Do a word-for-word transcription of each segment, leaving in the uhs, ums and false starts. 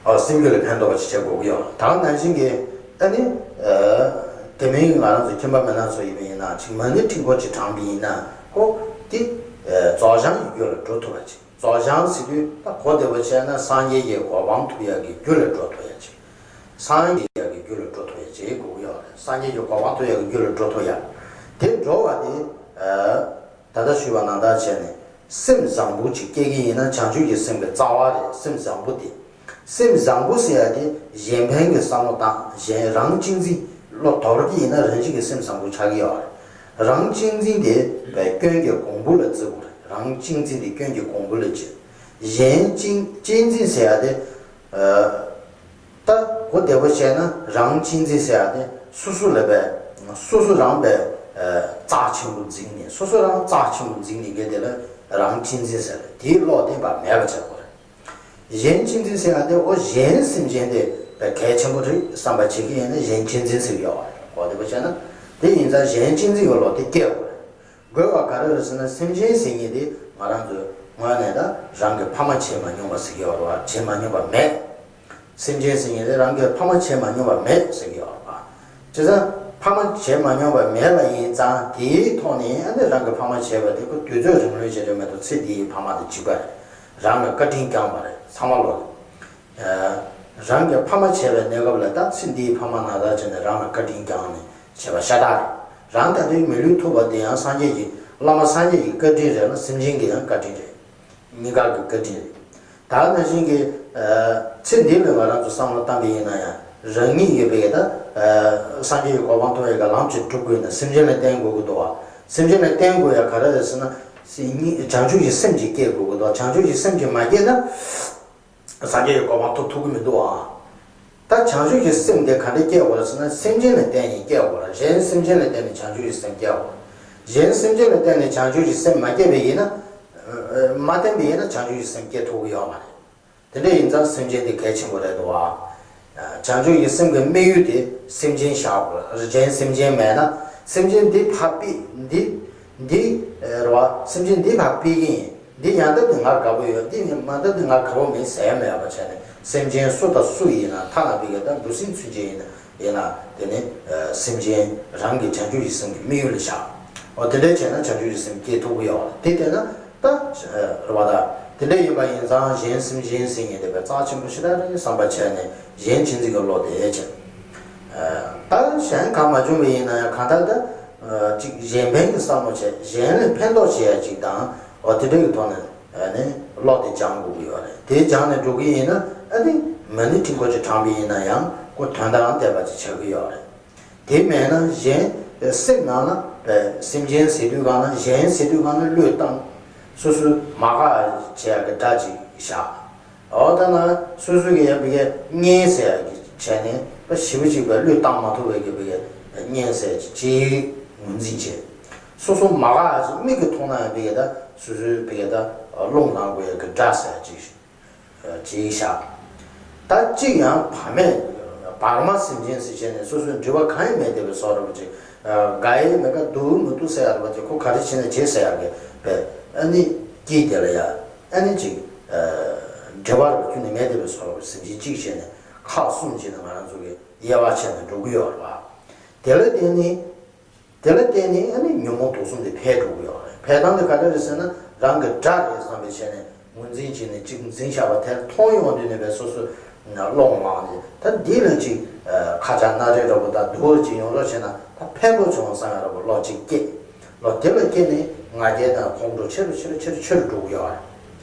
ཨ། སེམས་རྒྱུད་ལ་ཕན་ཐོགས་པ་ཅིག་བྱེད་དགོས་ཀྱི་ཡོད། ད་ག་ནང་བཞིན་གྱི་ཨ་ནི། ཨ། དེ་མིན་ང་རང་ཚོ་ཁྱིམ་པ་མི་སྣ་ཚོ་ཡིན་པ་ཡིན་ན་ཅིག་མ་ཎི་ཕྲེང་སྐོར་ཅིག་བགྲངས་པ་ཡིན་ན་ཁོ་དེ། ཨ། རྫོགས་བྱང་གི་རྒྱུ་ལ་འགྲོ་ཐུབ་པ་ཅིག་རྫོགས་བྱང་ཟེར་དུས་ད་གོ་བདེ་པོ་བྱས་ན་སངས་རྒྱས་ཀྱི་གོ་འཕང་ཐོབ་ཡག་གི་རྒྱུ་ལ་འགྲོ་ཐུབ་ཡག་ཅིག་སངས་རྒྱས་ཀྱི་རྒྱུ་ལ་འགྲོ་ཐུབ་ཡག་ཅིག་དགོས་ཀྱི་ཡོད་རེད། སངས་རྒྱས་ཀྱི་གོ་འཕང་ཐོབ་ཡག་གི་རྒྱུ་ལ་འགྲོ་ཐུབ་ཡག་དེ་འགྲོ་བ་དེ། ཨ། ད་ལྟ་ཞུས་པ་ནང་ལྟར་བྱས་ནས་སེམས་བཟང་པོ་ཅིག་སྐྱེ་གི་ཡིན་ན་བྱང་ཆུབ་ཀྱི་སེམས་ཀྱི་རྩ་བ་རེད། སེམས་བཟང་པོ་དེ། སེམས་བཟང་པོ་ཟེར་ཡ་དེ་གཞན་ཕན་གྱི་བསམ་བློ་དང་གཞན་རང་གཅེས་འཛིན་བློ་དོར་གྱི་ཡིན་ན་རང་བཞིན་གྱི་སེམས་བཟང་པོ་ཆགས་ཀྱི་ཡོད་རེད། རང་གཅེས་འཛིན་དེ་བས་སྐྱོན་གྱི་གོང་བུ་ལ་བརྩི་དགོས་རེད། རང་གཅེས་འཛིན་དེ་སྐྱོན་གྱི་གོང་བུ་ལ་བརྩི། གཞན་གཅེས་གཅེས་འཛིན་ཟེར་ཡ་དེ། ཨ། ད་གོ་བདེ་པོ་བྱས་ན་རང་གཅེས་འཛིན་ཟེར་ཡ་དེ་སོ་སོ་ལ་བས་སོ་སོ་རང་བས་རྩ་ཆེན་པོ་འཛིན་ནས་སོ་སོ་རང་རྩ་ཆེན་པོ་འཛིན་ནས་གལ་ཏེ་ལ་རང་གཅེས་འཛིན་ཟེར་དེའི་བློ་བརྟན་པ་མེད་པ་བྱ་དགོས་རེད། གཞན་གཅེས་འཛིན་ཟེར་ཡ་དེ་འོ་གཞན་སེམས་ཅན་དེ་བས་གལ་ཆེན་པོ་རེད་བསམ་པ་བྱེད་ཀྱི་ཡིན་ན་གཞན་གཅེས་འཛིན་ཟེར་གྱི་ཡོད་རེད། གོ་བདེ་པོ་བྱས་ན་དེ་ཡིན་ཙང་གཞན་གཅེས་འཛིན་གྱི་བློ་དེ་སྐྱེ་དགོས་རེད། དགོས་པ་ག་རེ་རེད་ཟེར་ན་སེམས་ཅན་ཟེར་མཁན་དེ་ང་རང་ཚོའི་ངོས་ནས་ད་རང་གི་ཕ་མ་བྱེད་མ་མྱོང་བ་ཟེར་གྱི་ཡོད་རེད་བ། བྱེད་མ་མྱོང་བ་མེད། སེམས་ཅན་ཟེར་མཁན་དེ་རང་གི་ཕ་མ་བྱེད་མ་མྱོང་བ་མེད་ཟེར་གྱི་ཡོད་རེད་བ། བྱས་ཙང་ཕ་མ་བྱེད་མ་མྱོང་བ་མེད་པ་ཡིན་ཙང་དེའི་ཐོག་ནས་ཨ་ནི་རང་གི་ཕ་མ་བྱས་པ་དེ་ཁོ་དུས་ཚོད་རིང་ལོས་བྱེད་རེད་མ་གཏོགས་ཚེ་འདིའི་ཕ་མ་དང་གཅིག་པ་རེད། རང་ལ་བཀའ་དྲིན་བསྐྱངས་པ་རེད། ཚང་མ་ལོ། རང་གི་ཕ་མ་བྱས་པའི་གནས་སྐབས་ལ་ད་ཚེ་འདིའི་ཕ་མ་ནང་ལྟར་བྱས་ནས་རང་ལ་བཀའ་དྲིན་བསྐྱངས་ནས་བྱས་པ་ཤ་སྟག་རེད། རང་ད་ལྟའི་མི་ལུས་ཐོབ་པ་དེ་ཡང་སངས་རྒྱས་ཀྱི་བླ་མ་སངས་རྒྱས་ཀྱི་བཀའ་དྲིན་རེད་ལ་སེམས་ཅན་གྱི་ཡང་བཀའ་དྲིན་རེད། གཉིས་ཀ་གི་བཀའ་དྲིན་རེད། ད་ནང་བཞིན་གྱི་ཚེ་འདི་ལ་ང་རང་ཚོ་བསམ་བློ་བཏང་པ་ཡིན་ན་ཡང་རང་ཉིད་ཡོད་པའི་ད་སངས་རྒྱས་ཀྱི་གོ་འཕང་ཐོབ་ཡག་གི་ལམ་ཅིག་སྒྲུབ་དགོས་ན་སེམས་ཅན་ལ་བརྟེན་དགོས་ཀྱི་འདུག་བ། སེམས་ཅན་ལ་བརྟེན་དགོས་ཡག་ག་རེ་རེད་ཟེར་ན། བྱང་ཆུབ་ཀྱི་སེམས་ཅིག་སྐྱེ་དགོས་ཀྱི་འདུག་བྱང་ཆུབ་ཀྱི་སེམས་ཅིག་མ་སྐྱེས་ན། སངས་རྒྱས་ཀྱི་གོ་འཕང་ཐོབ་ཐུབ་ཀྱི་མི་འདུག་ཨང་། ད་བྱང་ཆུབ་ཀྱི་སེམས་དེ་ག་འདྲ་སྐྱེ་དགོས་རེད་ཟེར་ན་སེམས་ཅན་ལ་བརྟེན་ནས་སྐྱེ་དགོས་རེད། གཞན་སེམས་ཅན་ལ་བརྟེན་ནས་བྱང་ཆུབ་ཀྱི་སེམས་སྐྱེ་དགོས་རེད། གཞན་སེམས་ཅན་ལ་བརྟེན་ནས་བྱང་ཆུབ་ཀྱི་སེམས་མ་སྐྱེས་པ་ཡིན་ན། མ་བརྟེན་པ་ཡིན་ན་བྱང་ཆུབ་ཀྱི་སེམས་སྐྱེ་ཐུབ་ཀྱི་ཡོད་མ་རེད། དེ་འདྲ་ཡིན་ཙང་སེམས་ཅན་དེ་གལ་ཆེན་པོ་རེད་འདུག་ཨ། བྱང་ཆུབ་ཀྱི་སེམས་ཀྱི་དམིགས་ཡུལ་དེ་སེམས་ཅན་བཞག་དགོས་རེད། གཞན་སེམས་ཅན་མེད་ན་སེམས་ཅན་འདི་ཕར་ཕུད་འདི། འདི། རེད་བ། སེམས་ཅན་འདི་ཕར་ཕུད་ཀྱི་ཡིན། འདི་ཡང་སྟབས་ཀྱིས་ང་དགའ་པོ་ཡོད། འདི་མ་སྟབས་ཀྱིས་ང་དགའ་པོ་མིན་ཟེར་ཡ་མེད་པ་བྱས་ནས་སེམས་ཅན་སུ་དང་སུ་ཡིན་ན་ཐ་ན་བི་ག་ད་འབུ་སྲིན་ཚུན་ཆད་ཡིན་ན་ཡིན་ན་དེ་ནི་སེམས་ཅན་རང་གི་བྱང་ཆུབ་ཀྱི་སེམས་ཀྱི་དམིགས་ཡུལ་ལ་བཞག་འོ་དེ་འདྲ་བྱས་ན་བྱང་ཆུབ་ཀྱི་སེམས་སྐྱེ་ཐུབ་ཀྱི་ཡོད་རེད། དེ་བལྟས་ན་ད་རེད་བ་ད། དེ་འདྲ་ཡིན་པ་ཡིན་ཙང་གཞན་སེམས་ཅན་ཟེར་མཁན་དེ་བས་རྩ་ཆེན་པོ་ཞེ་དྲག་རེད་བསམ་པ་བྱས་ནས་གཞན་གཅེས་འཛིན་གྱི་བློ་དེ་བྱས། ད་གཞན་གང་མ་བྱུང་བ་ཡིན་ན་ཡང་གང་ལྟར་ད། ཅིག་གཞན་ཕན་གྱི་བསམ་བློ་བྱས་གཞན་ལ་ཕན་ཐོགས་བྱེད་ཡ་ཅིག་དང་འོ་དེ་འདྲ་གི་ཐོག་ནས་ནི་བློ་དེ་སྦྱང་དགོས་ཀྱི་ཡོད་རེད། དེ་སྦྱངས་ནས་འགྲོ་གི་ཡིན་ན་ཨ་ནི་མ་ཎི་ཕྲེང་སྐོར་ཅིག་བགྲངས་པ་ཡིན་ན་ཡང་ཁོ་དོན་དང་ལྡན་པ་ཅིག་ཆགས་ཀྱི་ཡོད་རེད། དེ་མེད་ན་གཞན་སེམས་ནང་ལ་སེམས་ཅན་ཟེར་དུས་སྒང་ལ་གཞན་ཟེར་དུས་སྒང་ལ་བློས་བཏང་། སོ་སོའི་མ་དགའ་བྱེད་ཡ་གི་སྒྲ་ཅིག་བཞག་འོ་ད་ན་སོ་སོ་གི་ཡང་བི་གའི་གཉེན་ཟེར་ཡ་གི་བྱས་ནས་ད་ཞེ་པོ་ཅིག་བས་བློས་བཏང་མ་ཐུབ་པའི་གི་བི་གའི་གཉེན་ཟེར་ཡ་ཅིག་ཅིག་ངོས་འཛིན་བྱེད། སོ་སོ་མ་དགའ་ཡ་ཅིག་མིག་གི་མཐོང་ན་ཡང་བི་གའི་ད་སོ་སོའི་བི་གའི་ད་རླུང་ལངས་དགོས་ཡ་གི་སྒྲ་ཟེར་ཡ་ཅིག་ཅིག་བཞག་ད་གཅིག་ཡང་བར་མེད་བར་མ་སེམས་ཅན་ཟེར་བྱས་ནས་སོ་སོའི་འབྲེལ་བ་གང་ཡང་མེད་བསྡད་པའི་བཟོ་འདྲ་པོ་ཅིག་དགའ་ཡི་མི་དགའ་སྡུག་མི་སྡུག་ཟེར་ཡ་འདྲ་པོ་ཅིག་ཁོ་ག་རེ་བྱས་ན་བྱེད་ཟེར་ཡ་གི་བས་ཨ་ནི་དཀྱིལ་དེ་ལ་ཡ་ཨ་ནི་ཅིག་འབྲེལ་བ་འདྲ་པོ་ཁྱོན་ནས་མེད་བསྡད་པའི་བཟོ་འདྲ་པོ་སེམས་ཅན་གཅིག་བྱས་ནས་ཁག་གསུམ་བྱས་ནས་ང་རང་ཚོ་གི་དབྱེ་བ་ཕྱེ་ནས་འགྲོ་གི་ཡོད་རེད་བ། དེ་ལ་བརྟེན་ནས། དེ་ལ་བརྟེན་ནས་ཨ་ནི་ཉོན་མོངས་དུག་གསུམ་དེ་འཕེལ་འགྲོ་གི་ཡོད་རེད། འཕེལ་སྟངས་དེ་ག་འདྲ་རེད་ཟེར་ན་རང་གི་དགྲ་རེད་བསམ་པའི་ཆ་ནས་ངོས་འཛིན་བྱས་ནས་གཅིག་འཛིན་བཞག་པ་དེར་མཐོང་ཡོང་དུས་ནས་བས་སོ་སོ་ན་སློང་མང་ནས་ད་འདི་ལ་གཅིག་ཁ་ཆག་སྣ་རལ་འདྲ་པོ་དང་སྡུག་པོ་གཅིག་ཡོང་རོགས་བྱས་ན་ད་ཕན་པོ་བྱུང་བསམ་ཡ་འདྲ་པོ་བློ་གཅིག་སྐྱེས། བློ་དེ་ལ་སྐྱེས་ནས་ང་རྒྱལ་དང་ཁོང་ཁྲོ་ཆེ་རུ་ཆེ་རུ་ཆེ་རུ་ཆེ་རུ་འགྲོ་གི་ཡོད་རེད།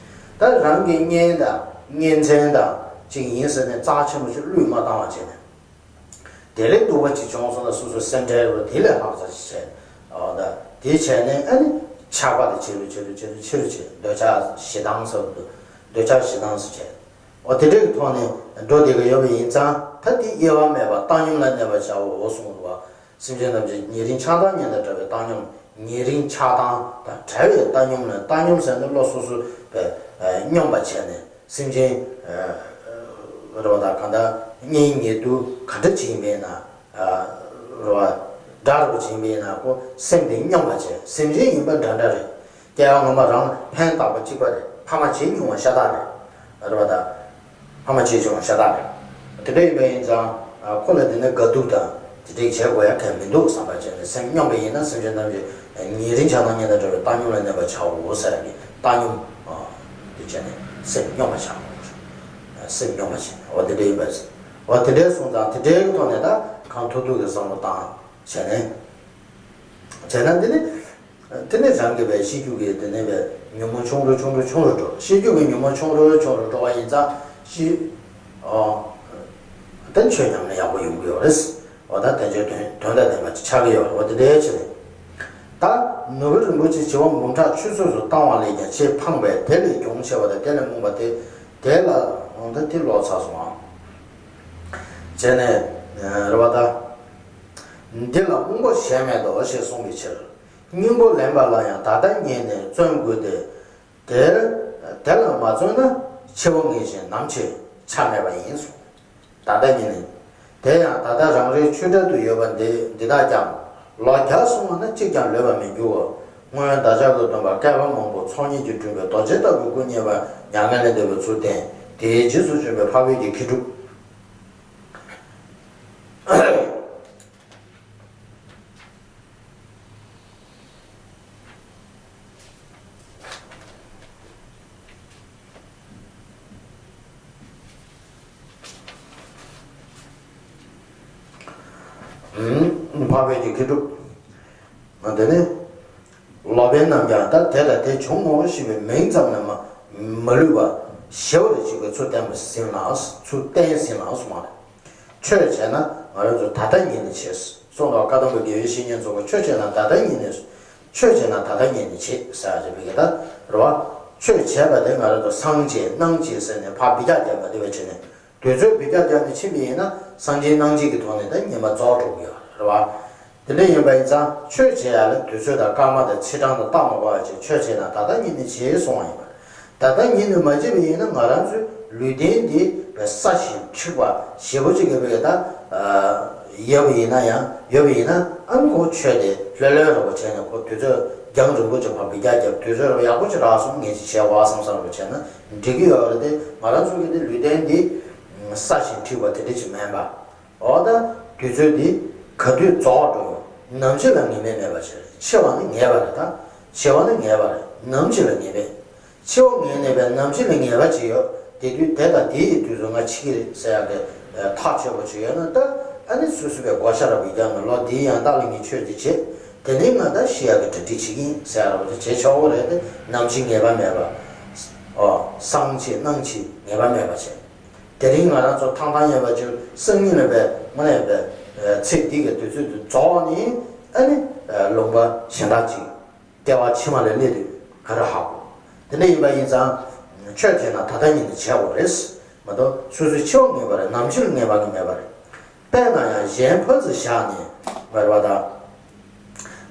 ད་རང་གི་གཉེན་དང་གཉེན་ཚན་དང་གཅིག་ཡིན་ཟེར་ནས་རྩ་ཆེན་པོ་ཞིག་བློས་མ་བཏང་བ་བྱས་ནས། དེ་ལས་སྡུག་པ་ཅིག་བྱུང་སོང་ན་སོ་སོ་སེམས་ཁྲལ་རུ་དེ་ལས་ལྷག་ཙམ་ཞིག་བྱས། འོ་ད་དེ་བྱས་ནས་ཨ་ནི་ཆགས་པ་དེ་ཆེ་རུ་ཆེ་རུ་ཆེ་རུ་ཆེ་རུ་ཆེ་འདོད་ཆགས་ཞེ་སྡང་ཟེར་བ་འདུག་འདོད་ཆགས་ཞེ་སྡང་ཟེར་བྱས། འོ་དེ་འདྲའི་ཐོག་ནས་འགྲོ་བསྡད་ཀྱི་ཡོད་པ་ཡིན་ཙང་ད་དེ་དབྱེ་བ་མེད་པར་བཏང་སྙོམས་ལ་གནས་པར་བྱའོ་གསུངས་འདུག་བ། སེམས་ཅན་ཐམས་ཅད་ཉེ་རིང་ཆགས་སྡང་གཉིས་དང་བྲལ་བའི་བཏང་སྙོམས། ཉེ་རིང་ཆགས་སྡང་དང་བྲལ་བའི་བཏང་སྙོམས་ལ་བཏང་སྙོམས་ཟེར་ན་བློ་སོ་སོ་བས་སྙོམས་པ་བྱས་ནས། སེམས་ཅན་རེད་བ་དང་གང་ལྟར་གཉེན་ཉེ་དུ་ག་འདྲ་ཅིག་ཡིན་པས་ན་རེད་བ། དགྲ་རེད་བ་ཅིག་ཡིན་པས་ན་ཁོ་སེམས་དེ་སྙོམས་པ་བྱས། སེམས་ཅན་ཡིན་པ་འདྲ་འདྲ་རེད། སྐྱེ་བ་སྔ་མ་རང་ལ་ཕན་བཏགས་པ་གཅིག་པ་རེད། ཕ་མ་བྱེད་མྱོང་བ་ཤ་སྟག་རེད། རེད་བ་དང་ ཕ་མ་ཆེ་ཆུང་ཤ་སྟག་རེད། དེ་འདྲ་ཡིན་པ་ཡིན་ཙང་ཁོ་ལ་དེ་ནས་དགའ་སྡུག་དང་དེ་འདྲའི་བྱེད་དགོས་ཡ་གང་མི་འདུག་བསམ་པ་བྱས་ནས། སེམས་སྙོམས་པ་ཡིན་ན་སེམས་ཅན་ཐམས་ཅད་ཉེ་རིང་ཆགས་སྡང་གཉིས་དང་བྲལ་བའི་བཏང་སྙོམས་ལ་གནས་པར་བྱའོ་ཟེར་ཡ་གི་བཏང་སྙོམས་དེ་བྱས་ནས་སེམས་སྙོམས་པ་བྱ་དགོས། སེམས་སྙོམས་པ་བྱས་ནས་འོ་དེ་འདྲ་ཡིན་པ། འོ་དེ་འདྲའི་སོང་ཙང་དེ་འདྲའི་ཐོག་ནས་ད་གང་ཐུབ་ཐུབ་ཀྱི་བསམ་བློ་བཏང་བྱས་ནས། བྱས་ན་འདི་ནི། དེ་ནས་རང་གི་བའི་ཤེས་རྒྱུད་ཀྱི་དེ་ནས་བའི་ཉོན་མོངས་ཆུང་རུ་ཆུང་རུ་ཆུང་རུ་འགྲོ། ཤེས་རྒྱུད་ཀྱི་ཉོན་མོངས་ཆུང་རུ་ཆུང་རུ་འགྲོ་བ་ཡིན་ཙང་ཤི། ཨོ། དེ་ཆོས་ཉམས་ལེན་ཡག་པོ་ཡོང་གི་ཡོད་རེད། འོ་ད་དེ་ཚོའི་དོན་དོན་དང་ལྡན་པ་ཅིག་ཆགས་ཀྱི་ཡོད་རེད། འོ་དེ་འདྲའི་ཕྱིར། ད་ནོར་བུ་རིན་པོ་ཆེ་བྱེ་བ་འབུམ་ཕྲག་ཆུད་ཟོས་སུ་བཏང་བ་ལས་ཀྱང་ཆེས་ཕངས་པས་དེ་ལས་གྱོང་ཆེ་བ་དང་དེ་ལས་རྨོངས་པ་སྟེ། དེ་ལ་འོ་ད་དེ་ལོག་ཚར་སོང་ཨང་། བྱས་ནས་རེད་བ་ད། འདི་ལ་དབང་པོ་གཞན་མེད་དོ་ཞེས་གསུངས་པའི་ཕྱིར། སྙིང་པོ་ལེན་པ་ལ་ཡང་ད་ལྟ་ཉིད་ནས་བརྩོན་དགོས་ཏེ། དེར་དེ་ལ་མ་བརྩོན་ན་འཆི་བ་ངེས་ཤིང་ནམ་འཆི་ཆ་མེད་པ་ཡིན་གསུངས། ད་ལྟ་ཉིད་ནས། དེ་ཡང་ད་ལྟ་རང་རེའི་ཆོས་གྲལ་དུ་ཡོད་པ་འདི་འདི་དག་ཀྱང་ལོ་བརྒྱ་སོང་བ་ན་གཅིག་ཀྱང་ལུས་པར་མི་འགྱུར་བ། སྔོན་བདག་ཅག་གི་སྟོན་པ་བསྐལ་པ་མང་པོ་ཚོགས་གཉིས་ཀྱིས་བསྐྲུན་པའི་རྡོ་རྗེ་ལྟ་བུའི་སྐུ་བརྙེས་པ་མྱ་ངན་ལས་འདས་པའི་ཚུལ་བསྟན་དེའི་རྗེས་སུ་བྱོན་པའི་འཕགས་པའི་གི་མཁས་གྲུབ། འཕགས་པའི་གི་མཁས་གྲུབ། དེ་ནས། ལོག་པའི་རྣམས་ཀྱང་ད་དེ་དང་དེ་བྱུང་ངོ་ཞེས་པའི་མིང་ཙམ་ལས་མ་མ་ལུས་པ་ཞི་བར་བྱེད་པའི་ཚུལ་བསྟན་པ་ཟིན་ལ་ཚུལ་བསྟན་ཟིན་ལ་གསུངས་པ་རེད། ཆོས་བྱས་ན་ང་རང་ཚོ་ད་ལྟ་ཉིད་ནས་བྱེད། གསུངས་པ་བཀའ་གདམས་པ་དགེ་བའི་བཤེས་གཉེན་ཚོ་གིས་ཆོས་བྱས་ན་ད་ལྟ་ཉིད་ནས། ཆོས་བྱས་ན་ད་ལྟ་ཉིད་ནས་བྱེད་ཟེར་བ་རེད་པས་ཀྱི་ད། རེད་བ། ཆོས་བྱས་པ་དེ་ང་རང་ཚོ་སངས་རྒྱས་སྣང་བྱེད་ཟེར་ནས་ཕར་འབུད་རྒྱག་རྒྱག་པ་དེ་བས་བྱས་ནས། དུས་ཚོད་འབུད་རྒྱག་རྒྱག་ནས་ཕྱིན་པ་ཡིན་ན་སངས་རྒྱས་སྣང་བྱེད་ཀྱི་ཐོག་ནས་ད་ཉི་མ་རྫོགས་འགྲོ་གི་ཡོད་རེད་བ། དེ་འདྲ་ཡིན་པ་ཡིན་ཙང་ཆོས་བྱེད་ཡ་ལ་དུས་ཚོད་དང་སྐར་མ་དང་ཚེས་གྲངས་དང་བཏགས་མ་དགོས་པ་བྱས་ཆོས་བྱེད་ན་ད་ལྟ་ཉིད་ནས་བྱེད་གསུངས་པ་ཡིན་པ། ད་ལྟ་ཉིད་ནས་མ་བྱེད་པ་ཡིན་ན་ང་རང་ཚོའི་ལུས་རྟེན་འདི་སྲ་ཞིང་མཁྲེགས་པ་ཞེ་པོ་ཅིག་གི་བས་ད་ཡོད་པ་ཡིན་ན་ཡང་ཡོད་པ་ཡིན་ན་ཨ་ནི་ཁོ་ཆོས་དེ་ལྷོད་ལྷོད་རེ་བ་བྱས་ནས་ཁོ་དུས་ཚོད་རྒྱང་རིང་པོ་ཅིག་ཕར་འབུད་རྒྱག་རྒྱབ་དུས་ཚོད་རེ་བ་ཡག་པོ་ཅིག་རག་སོང་ངས་ཅིག་བྱས་པ་བསམ་བསམ་རེ་བ་བྱས་ན་འགྲིག་གི་ཡོད་རེད་དེ། ང་རང་ཚོ་གི་དེ་ལུས་རྟེན་འདི་སྲ་ཞིང་མཁྲེགས་པ་དེ་འདྲ་ཅིག་མིན་པ། འོ་ད། དུས་ཚོད་འདི་ག་དུས་རྫོགས་འགྲོ། ནམ་འཆི་ལ་ངེས་པ་མེད་པ་ཞིག་འཆི་བ་ནི་ངེས་པ་རེད་ད། འཆི་བ་ནི་ངེས་པ་རེད། ནམ་འཆི་ལ་ངེས་པས། འཆི་བ་ངེས་ནས་པའི་ནམ་འཆི་ལ་ངེས་པ་ཅིག་ཡོད། དེ་དུས་དེ་དང་དེ་ཡི་དུས་སུ་ང་འཆི་གི་རེད་ཟེར་ཡག་གི་ཐག་ཆོད་པོ་ཅིག་ཡོད་ན་ད། ཨ་ནི་སོ་སོ་པའི་བགོ་བཤའ་ར་བུད་རྒྱག་ནས་ལོ་འདིའི་ཡང་ལྟག་ལ་ངས་ཆོས་འདི་བྱེད། དེ་ནས་ང་ད་ཤི་ཡག་གི་གྲ་སྒྲིག་བྱེད་ཀྱི་ཡིན་ཟེར་ཡག་ར་བ་དེ་བྱེད་ཆོག་གི་རེད་དེ། ནམ་འཆི་ངེས་པ་མེད་པ། ཨོ། སང་འཆི་གནངས་འཆི་ངེས་པ་མེད་པ་བྱེད། དེ་རིང་ང་རང་ཚོ་ཐང་ཐང་ཡིན་པ་ཅིག་སང་ཉིན་ལ་བས་དངོས་གནས་པའི་ཚེ་འདི་གི་དུས་ཚོད་དུ་རྫོགས་ནས་ཨ་ནི་ལུང་པ་གཞན་དག་ཅིག་ལྟེ་བ་ཕྱི་མ་ལ་སླེབས་དུས་ག་རེ་ཧ་གོ། དེ་འདྲ་ཡིན་པ་ཡིན་ཙང་ཆོས་བྱས་ན་ད་ལྟ་ཉིད་ནས་བྱེད་དགོས་རེད། མ་གཏོགས་སོ་སོའི་འཆི་བ་ངེས་པ་རེད། ནམ་འཆི་ལ་ངེས་པ་གི་མེད་པ་རེད། དཔེར་ན་ཡང་གཞན་ཕར་ཚུར་བཞག་ནས་མ་རེད་པ་ད།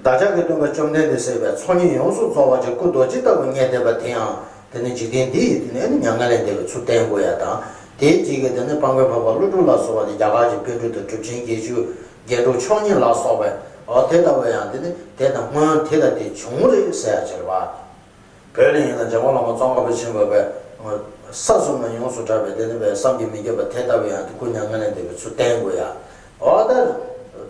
བདག་ཅག་གི་སྟོན་པ་བཅོམ་ལྡན་འདས་ཟེར་བའི་ཚོགས་གཉིས་ཡོངས་སུ་རྫོགས་པ་ཅིག་སྐུ་རྡོ་རྗེ་ལྟ་བུ་བརྙེས་བསྡད་པ་དེ་ཡང་དེ་ནི་འཇིག་རྟེན་འདི་ཡི་དུས་ནས་ནི་མྱ་ངན་ལས་འདས་པའི་ཚུལ་བསྟན་དགོས་ཡ་དང་། དེའི་རྗེས་ཀྱི་དེ་ནི་དཔལ་མགོན་འཕགས་པ་ཀླུ་སྒྲུབ་ལ་སོགས་པ་དེ་རྒྱ་གར་གྱི་པཎ་གྲུབ་དང་གྲུབ་ཆེན་བརྒྱད་ཅུ་རྒྱན་དྲུག་མཆོག་གཉིས་ལ་སོགས་པས་འོ་དེ་ལྟ་བུ་ཡང་དེ་ནི་དེ་དང་སྔོན་དེ་དང་དེ་བྱུང་རེད་ཟེར་ཡ་ཅིག་རེད་བ། བོད་ལ་ཡིན་ན་འཇམ་མགོན་བླ་མ་ཙོང་ཁ་པ་ཆེན་པོ་པས་ས་གསུམ་ན་ཡོངས་སུ་གྲགས་པའི་དེ་ནི་པའི་བསམ་གྱིས་མི་ཁྱབ་པ་དེ་ལྟ་བུ་ཡང་དེ་སྐུ་མྱ་ངན་ལས་འདས་པའི་ཚུལ་བསྟན་དགོས་ཡ། འོ་ད།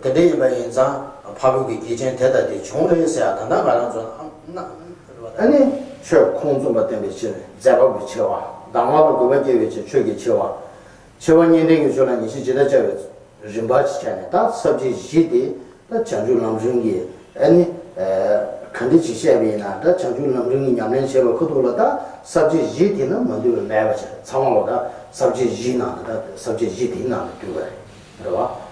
དེ་འདྲ་ཡིན་པ་ཡིན་ཙང་འཕགས་བོད་ཀྱི་རྒྱལ་ཆེན་དེ་ལྟ་དེ་བྱུང་རེད་ཟེར་ཡ་ད་ལྟ་ང་རང་ཚོ་ཨ་ནི་ཆོས་ཁུངས་བཙུན་པ་བསྟན་པའི་ཕྱིར་མཛད་པ་པོའི་ཆེ་བ། གདམས་ངག་ལ་གུས་པ་སྐྱེ་བའི་ཕྱིར་ཆོས་ཀྱི་ཆེ་བ། ཆེ་བ་གཉིས་ལྡན་གྱི་ཆོས་ལ་ངེས་ཤེས་ཇི་ལྟར་བྱ་བའི་རིམ་པ་ཞིག་བྱས་ནས་ད་ས་བཅད་བཞི་དེ་ད་བྱང་ཆུབ་ལམ་རིམ་གྱི་ཨ་ནི་ག་འདྲ་ཅིག་བཤད་པ་ཡིན་ན་ད་བྱང་ཆུབ་ལམ་རིམ་གྱི་ཉམས་ལེན་བྱེད་པའི་ཁ་ཐུག་ལ་ད་ས་བཅད་བཞི་དེ་ནང་མ་འདུས་པ་མེད་པ་བྱས་ཚང་མ་ལོ་ད་ས་བཅད་བཞིའི་ནང་ལ་ད་ས་བཅད་བཞི་དེའི་ནང་ལ་འདུས་པ་རེད་བ།